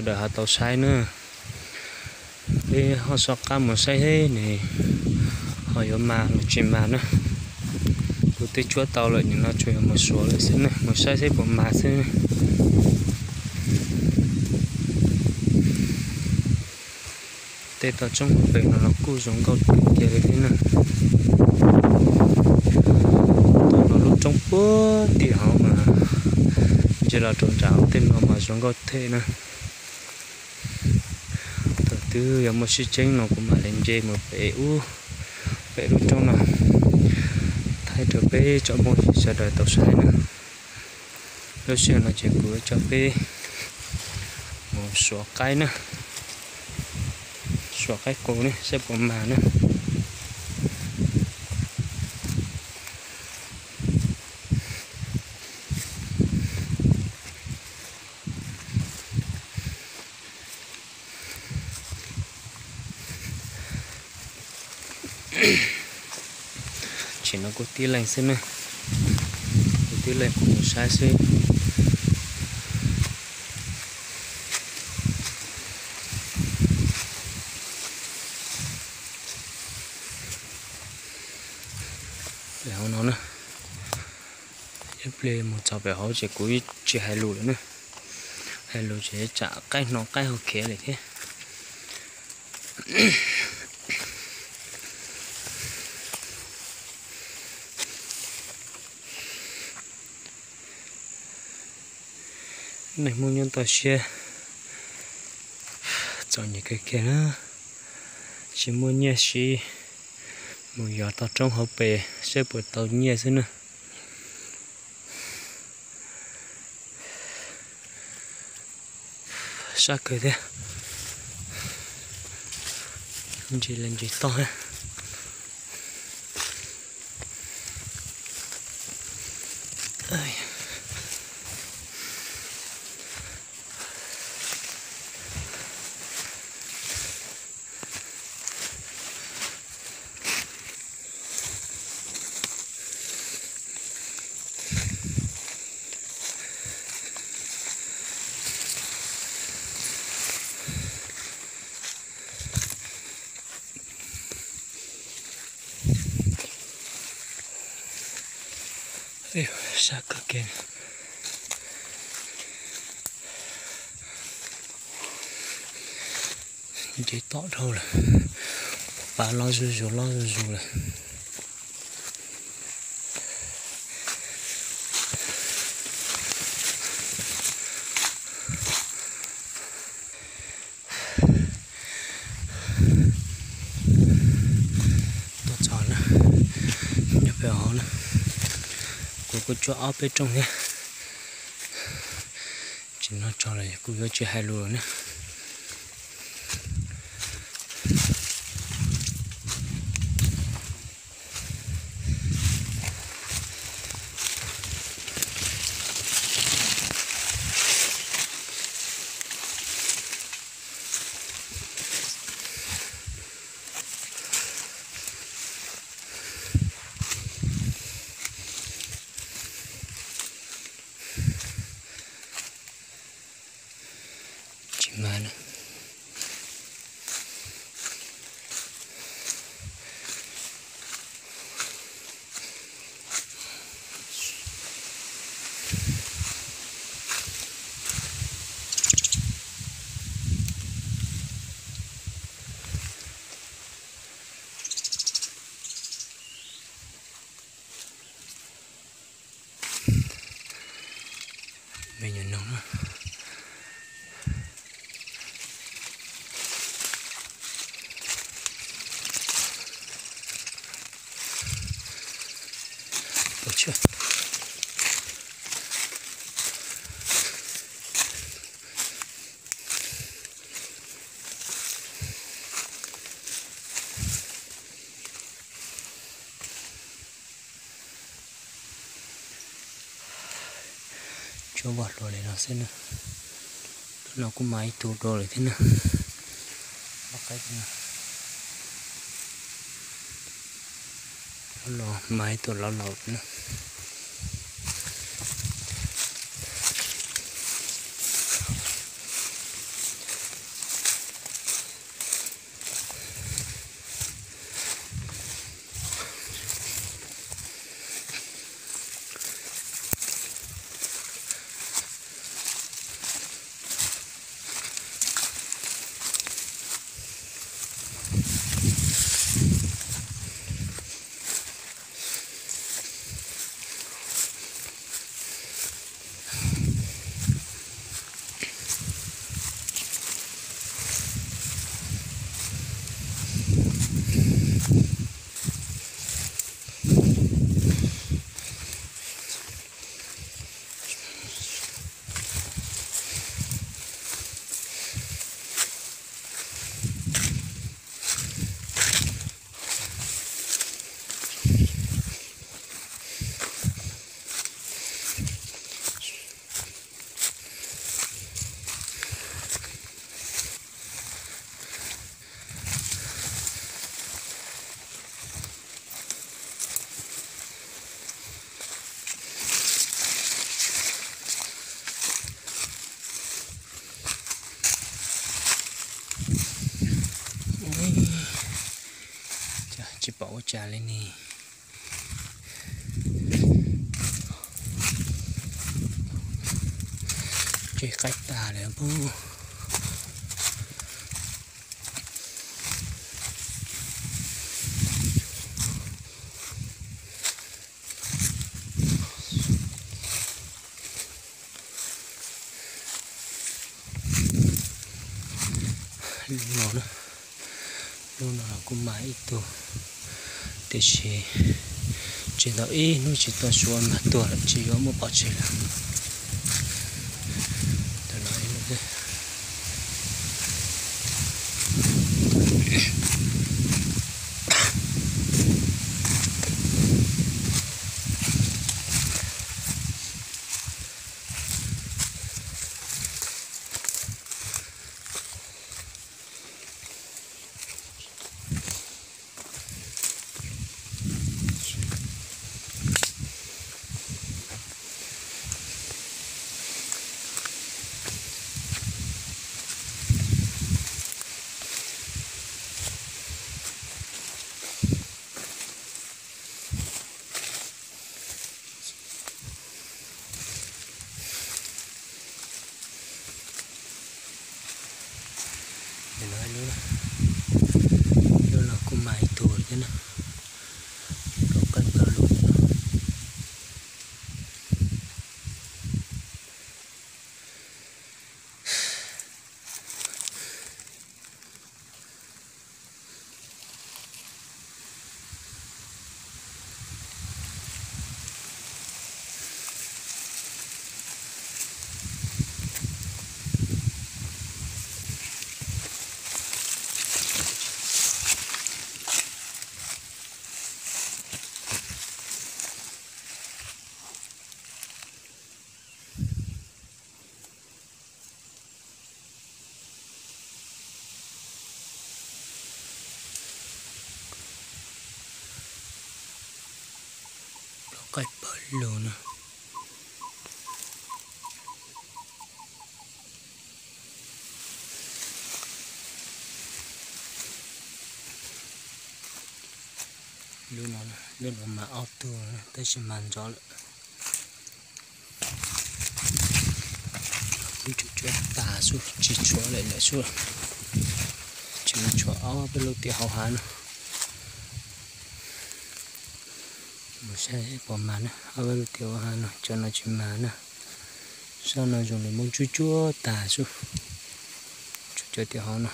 Lawm ho tau saib na. Peb ho soj qab mus saib seb nws ho yuav mas los tsis mas na. Kuv twb tshuab tau lawm, nim no tsuas yog mus suav lawm xwb na, mus saib seb puas mas xwb. Tej toj roob hauv pes no los kuj zoo nkauj kawg kiag li thiab na. Tau no lub roob puag tim hauv mas ntsia los rau nram tej no mas zoo nkauj thiab na. Thaum twg yog muaj sib tseeb no kuv mam li nce mus pem ub, pem lub roob no thaij rau peb tsoom phooj ywg sawv daws tau saib na. Lub sij hawm no ces kuv yuav coj peb mus suav qaib na, suav qaib qus ne saib puas mas na. Tsis no kuv tib leeg xwb na, kuv tib leeg kuv mus saib xwb. Pem hauv no na, ib pliag mus txog pem hauv ces kuv tsis hais lus lawm na, hais lus ces tsam qaib hnov qaib hau khiav lawm thiab. Neeg Hmoob nyob toj siab txom nyem kawg kiag na, tsis muaj nyiaj siv, mus yos toj roob hauv pes saib puas tau nyiaj xwb na. Sab kawg thiab, ntsis li ntsis toj thiab. Sab kawg kiag. Nce tom dhau lawm, pav loj zuj zus loj zuj zus lawm. Tuaj txog na, nyob pem hauv na, kuv kuj tsuab ob peb rooj thiab. Tsis noj tso lawm kuv yuav tsis hais lus lawm na. Tsis mas na. Me nyuam noog na. Pos tshuaj. Tsuab vog hluas li no xwb na. Lub no kuj mas ib tug dua lawm thiab na. Lub no mas ib tug laus laus na. Tsis pom ua cas li ne. Tseg qaib tas lawm pub. Lub no, lub no los kuj mas ib tug, tiam sis tsis tau ib hnub tsis tau suav mas tuag lawm tsis yuav muab pov tseg lawm. Lub no kuj mas ib tug thiab na. Lub qaib pawg lug no. Lub qaib pawg lug no. Lub no, lub no mas ob tug tab sis mas ntxov lawm. Kuj tshuav tas xwb, tsis tshuav lawm lawm xwb. Tsis tshuav ob peb lub tim hauv hav no. Mus saib puas mas na, ob peb lub tim hauv hav no, cov no tsis mas na. Sab no zoo li muab tsuj tsuav tas xwb. Tshuav cov tim hauv no.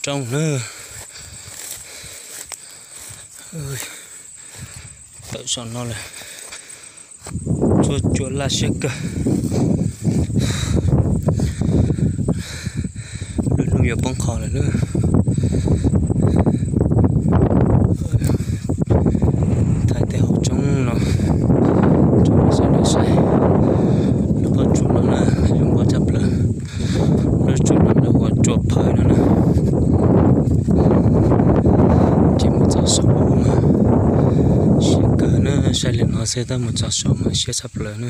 Tawm saum roob na. Tawm saum no lawm. Tsuj tsuav laj siab kawg. Lub hnub yuav poob qho lawm na. Thaij tej hauv tsob no, tsob no saib, lub pob tsuas no na, zoo nkauj tshaj plaws. Xwb tab mus txog saum mas siab tshaj plaws na.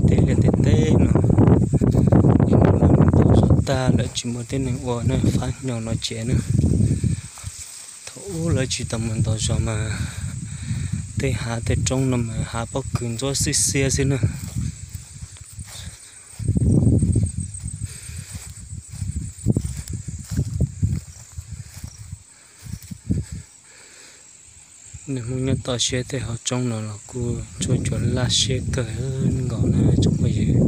Teb li teb teb no, tau zog tag lawm tsis muaj tib neeg ua na, fab nyoog no ces na. Thaum ub lawv tsis tau mus ntaus zog mas tej hav tej roob no mas hav pob kws ntxuab xib xiab xwb na. Neeg Hmoob nyob toj siab tej hauv roob no los kuj tshuaj cuag laj siab kawg nkaus na tsoom phooj ywg.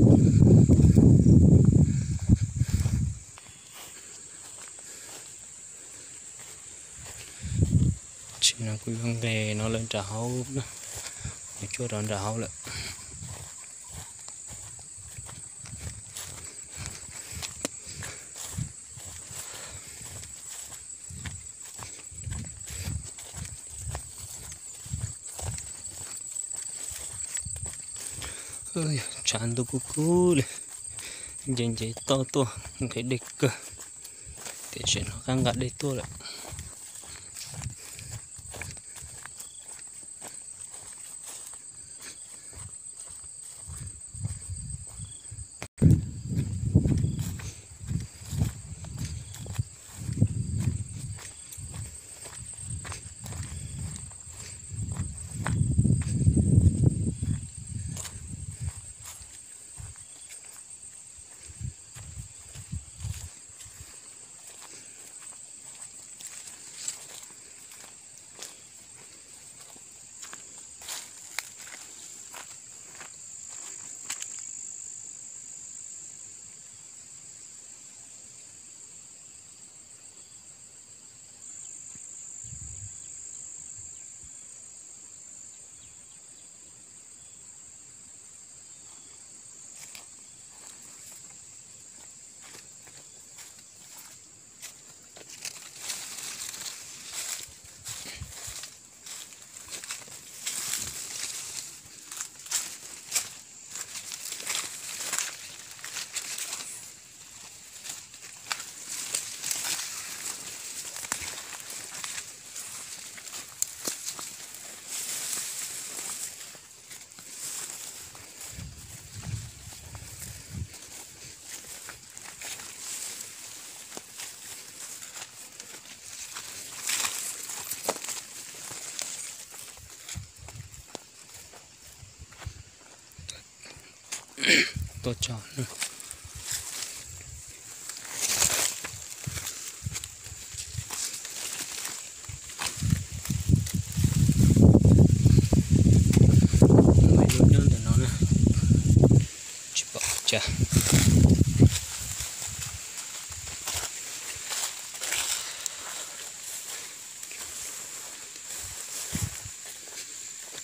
Tsim no kuv yuav nqes no lawm nram hauv na, kuv cuab rau nram hauv lawm. Tshav ntuj kub kub li, nce nce toj tuaj nqhis dej kawg, tiam sis no qab nqa dej tuaj lawm. Tuaj tso. Lub nyob ntawm no na, tsis pom cas.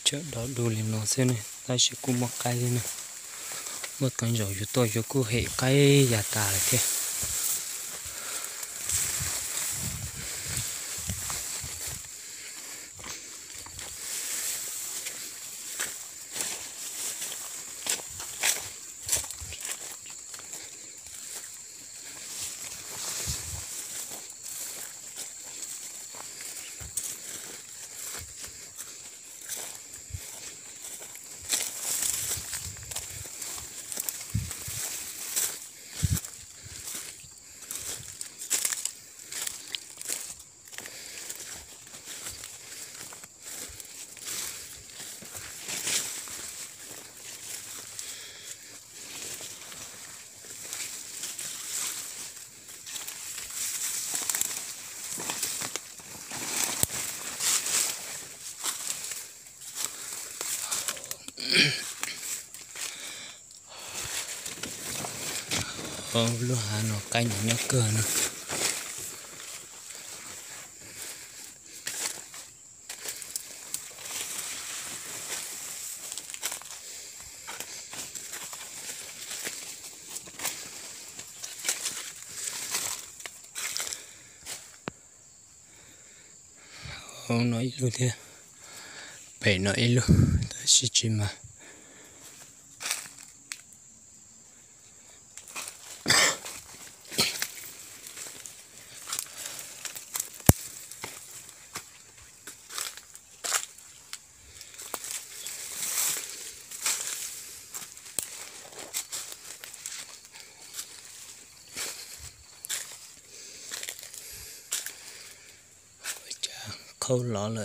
Tsam dov du li no xwb ne, tab sis kuj muaj qaib thiab na. Muaj qee zaum yus tuaj yus kuj hem qaib ya tas lawm thiab. Lub hav no qaib nyob nyob kawg no. Hauv no ib lub thiab, pem no ib lub, tab sis tsis mas. Qhau los lawm.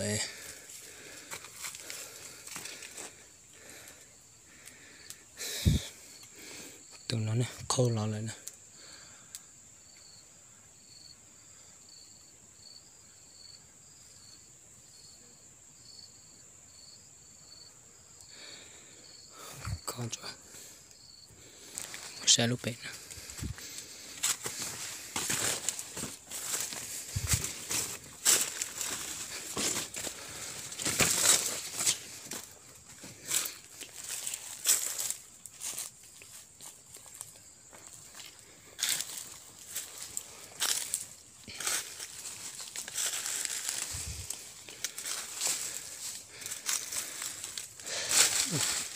Tus no ne, qhau los lawm na. Kho tso, mus saib lub pem na.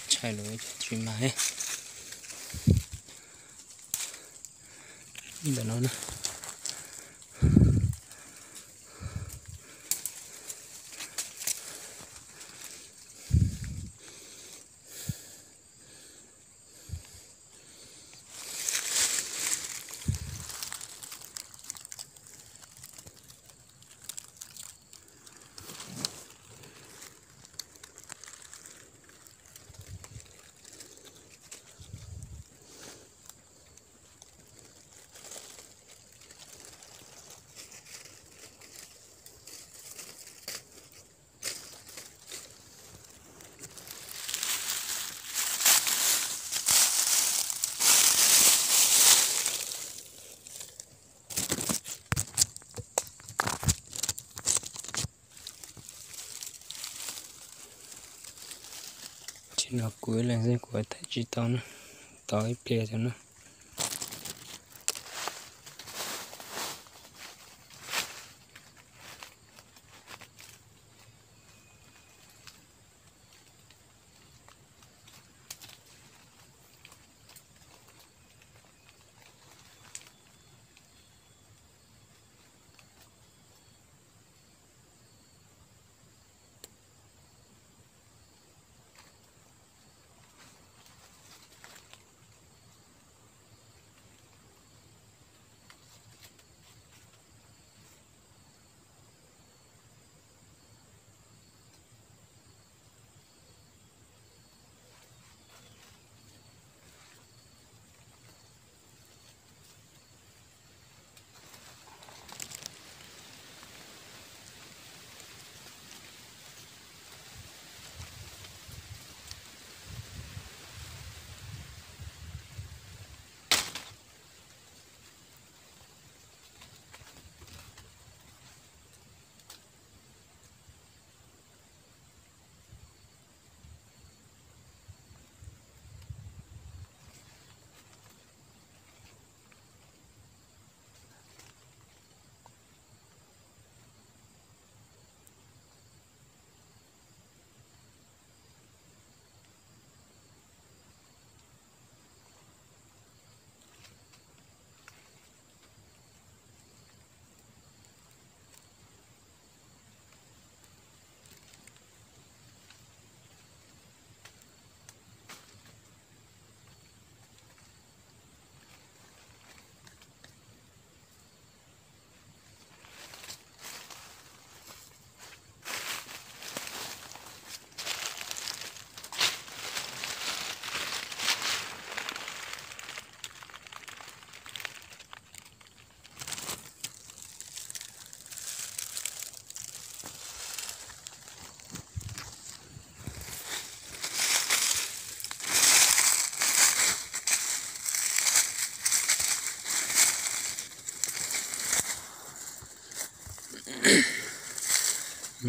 Tshai lawm, tsis mag ntawm no na. Tsis no kuv ib leeg xwb kuv thaij tsis tau na, tos ib pliag xwb na.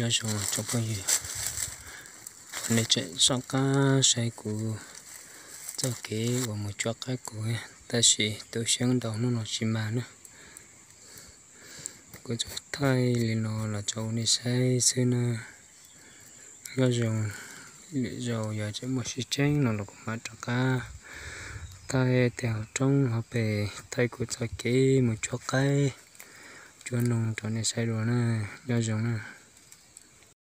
Nyob zoo tsoom phooj ywg, nej tseem soj qab saib kuv txoj kev uas mus cuab qaib kuv, tab sis tu siab ntau hnub no tsis mag na. Kuv tsuas thaij li no los rau nej saib xwb na. Nyob zoo, lwm zaus yog tseem muaj sib tseeb no los kuv mam rov qab thaij tej hauv roob hauv pes, thaij kuv txoj kev mus cuab qaib cuab noog rau nej saib dua na. Nyob zoo na.